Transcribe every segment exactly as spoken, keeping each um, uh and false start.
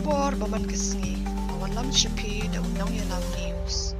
Por ba man ka sngi, nga wanlam sha phi da u Nongïalam News.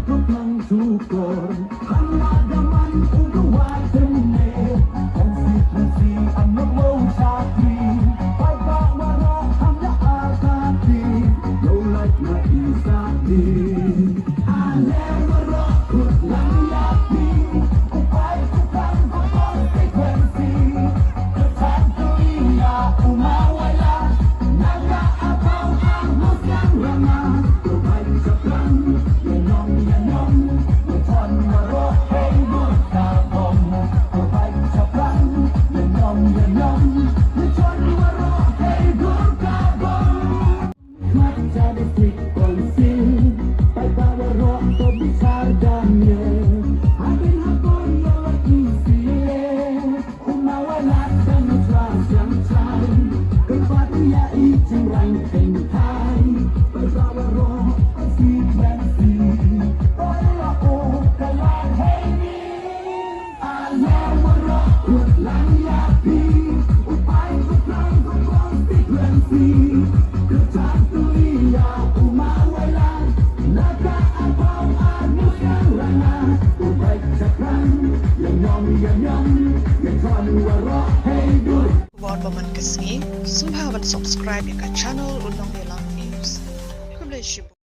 Rup lang tukor, hang la daman u duwa jemne. Konstituensi Amlong Mawshakri, paidbah waroh ham ïa artatien, low light na i sahdi. Ale waroh kut lang ïa phi, u paid u pang ka konstituensi. Kyrchan to ïa u Mawailat, na ka Abaw Arngut Shangrana, u paid shaphrang. Wat ba man ka sngi, sngewbha ban subscribe ïa ka channel U Nongïalam News. Khublei shibun.